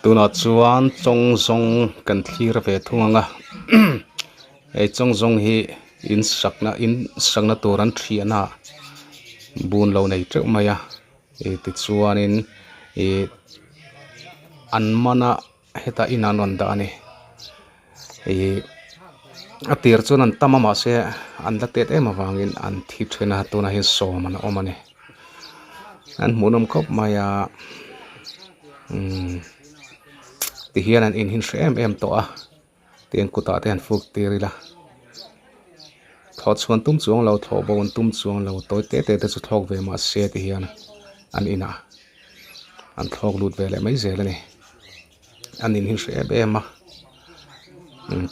Tunah chuan chawng zawng kan thlir ve thung ang a hei chawng zawng hi in sakna in sakna tur an thian a bun lo nei teuh mai a ih tichuanin ih an man a hetah inah an rawn dah a ni ih a tir chuan an tam a mahse an la tet em avangin an thi then a tunah hian sawm an awm a ni an hmuhnawm khawp mai a umm tihian an in hi an hre em em tawh a tiang kutah te han fuk tir ila thlawh chhuan tum chuang lo thlawh bo an tum chuang lo tawi te te te chu thlawk ve mahse tihian an inah an thlawk lut ve leh mai zel a ni an in hi hre em em a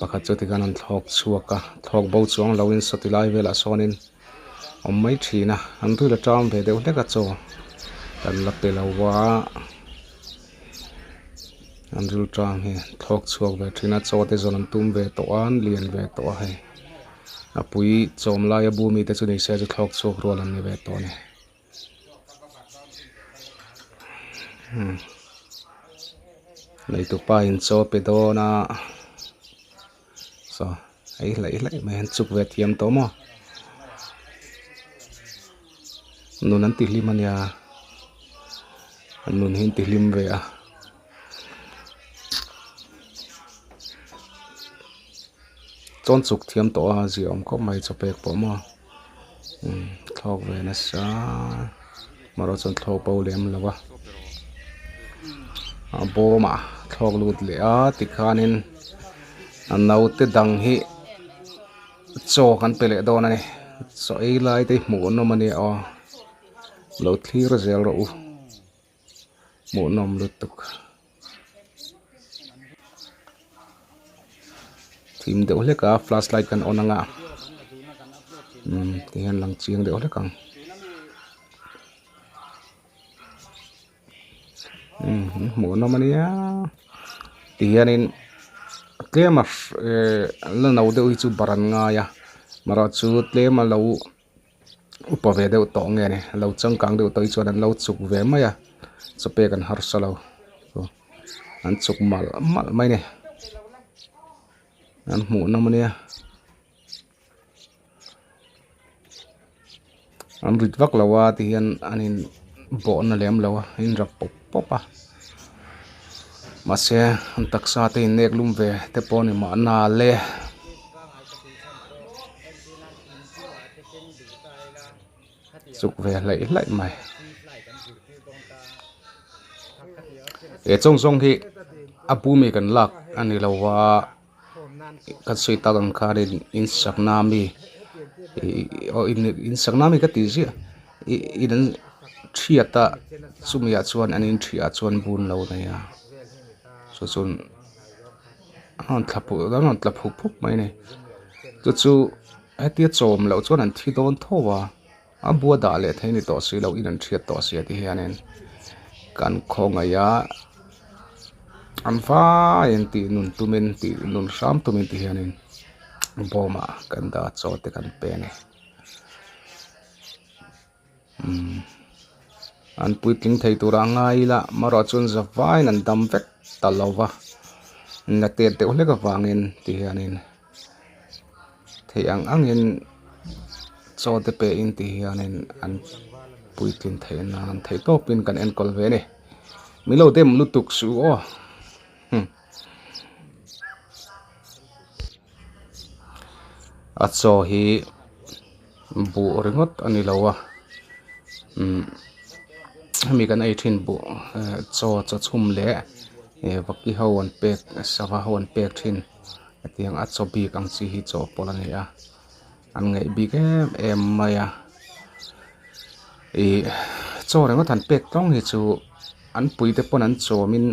pakhat chu tikhan an thlawk chhuak a thlawk bo chuang lo in sawti lai velah sawnin awm mai thin a an ril a ṭam ve deuh hlek a chaw kan la pe lo a an ril ṭam hi thlawk chhuak ve thin a chaw te zawn an tum ve tawh a an lian ve tawh a hei a pui chawm laia bu mi te chu ni se chu thlawk chhuak rual an ni ve tawh a ni. Neitupa in chaw pe dawn a saw ei hlaih hlaih mai an chuk ve thiam tawh maw nun an ti hlim a nia nun hi an ti hlim ve a. Chawn chuk thiam tawh a zia awm khawp mai chaw pek pawh maw umm thlawk ve nasa marawh chuan thlawk bo lem lo a a bawm ah thlawk lut leh a tikhanin a naute dang hi chaw kan pe leh dawn a ni chaw ei lai te hi hmuh nawm a nia aw lo thlir zel rawh u. Hmuhnawm lutuk thim deuh hlek a flash light kan on ang a umm tihian lang chiang deuh hlek ang umm hmuhnawm ania tihianin tlem a ehh la no deuh hi chu barh an ngai a marawh chu tlem a lo. Upa ve deuh tawh nge ni lo changkang deuh tawh hi chuan an lo chuk ve mai a chaw pek an harsa lo an chuk malh malh mai a ni an hmuh nawm ania an rit vak lo a ti hian an in bawhna lem lo a an in rap pawp pawp a mahse an taksa te in nek lum ve te pawh a ni mahna le. Chuk ve hlaih hlaih mai he chawng zawng hi a bu mi kan lak a ni lo a kan sawi tak ang khanin in sakna ami ih aw in sakna ami ka tih ziah ih in an thiat a chumi ah chuan an in thiah ah chuan bun lo nei a chu chuan a rawn thla puk a rawn tla phup phup mai a ni chu chu hetia chawm loh chuan an thi dawn tho a a bua dah leh thei a ni tawh si lo in an hriat tawh sia ti hianin kan khawngaih a an vaiin tih nun tumin tih nun hram tumin ti hianin bawm ah kan dah a chaw te kan pe a ni. Umm an puitling thei tur a ngai ila marawh chuan zavaiin an dam vek ta lo va na tet deuh hlek avangin ti hianin theih ang angin chaw te pe in ti hianin an puitlin theih nan theih tawpin kan enkawl ve a ni min lo dem lutuk suh aw hmm. A chaw hi buh ringawt a ni lo a umm hemi kan ei thin buh eh chaw chaw chhum leh eh vaki ho an pek sava ho an pek thin hetiang a chaw bik ang chi hi chaw pawlh a ni a an ngaih bik em em mai a ih chaw ringawt han pek tawng hi chu an pui te pawn an chawmin.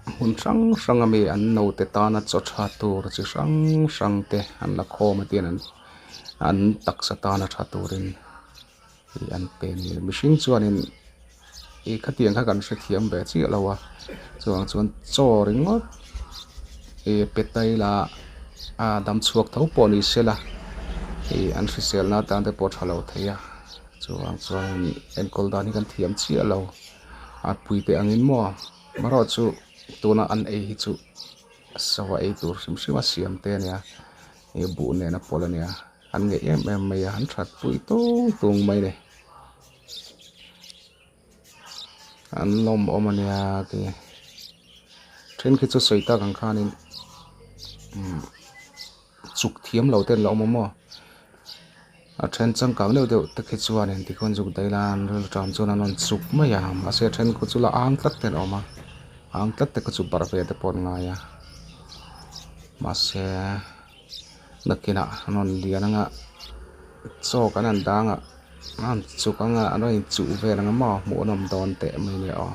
Hmun hrang hrang ami an naute tana chaw tha tur chi hrang hrang te an la khawm a tian an taksa tana tha turin ih an pe a ni mihring chuanin ih khatiang kha kan hrethiam ve chiah lo a chuvang chuan chaw ringawt ih pe ta ila a dam chhuak tho pawh ni sela ih an hriselna atan te pawh a tha lo thei a chuvang chuan enkawl dan hi kan thiam chiah lo a puite angin maw. Marawh chu Tuna an ei hi chu sava ei tur hrim hrim a siam te a nia ih buh nen a pawlh a nia an ngeih em em mai a an that pui tung tung mai a ni an lawm awm a nia ti then khi chu sawi tak ang khanin umm chuk thiam lo te an lo awm a maw a then changkang deuh deuh te khi chuanin tikhuan zuk daih la an rilru tan chuan an rawn chuk mai a mahse a then khu chu la ang tlat te an awm a ang tlat te kha chu barh ve te pawh an ngai a mahse nakinah an rawn lian anga chaw kan han dang a an rawn chuk anga an rawn inchuh vel ang a maw hmuh an awm dawn teh mai nia aw.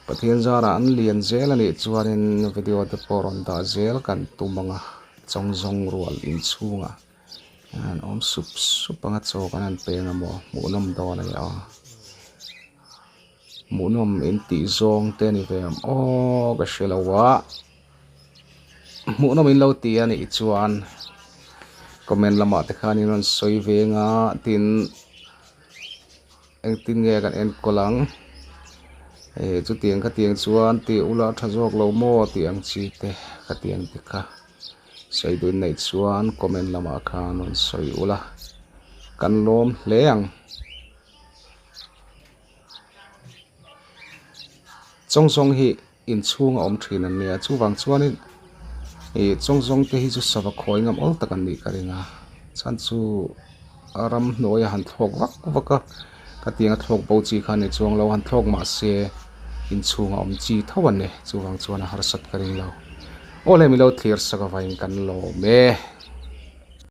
Pathian zarah an lian zel a nih chuanin video te pawh rawn dah zel kan tum ang a, chawngzawng rual inchhungah an awm sup sup ang a, chaw kan han peng a maw hmuhnawm dawn a ni a, hmuhnawm in tih zawng te a ni ve ang aw ka hre lo a, hmuhnawm in lo ti a nih chuan comment lamah te khan in rawn sawi ve ang a tin. Engtin nge kan enkawl ang? Hei chutiang ka tiang chuan tih ula tha zawk lo maw tih ang chi te ka ti ang te kha sawi duh neih chuan comment lamah khan rawn sawi ula kan lawm hle ang. Chawngzawng hi inchhung a awm thin an nia chuvang chuanin ih chawngzawng te hi chu sava khawi ngam awl tak an nih ka ring a chhan chu a ramhnuai a han thlawk vak vak a ka tiang a thlawk bo chi kha ni chuang lo han thlawk mahse inchhung a awm chi tho an ni chuvang chuan a harsat ka ring lo aw le milo thlir sak avangin kan lawm e.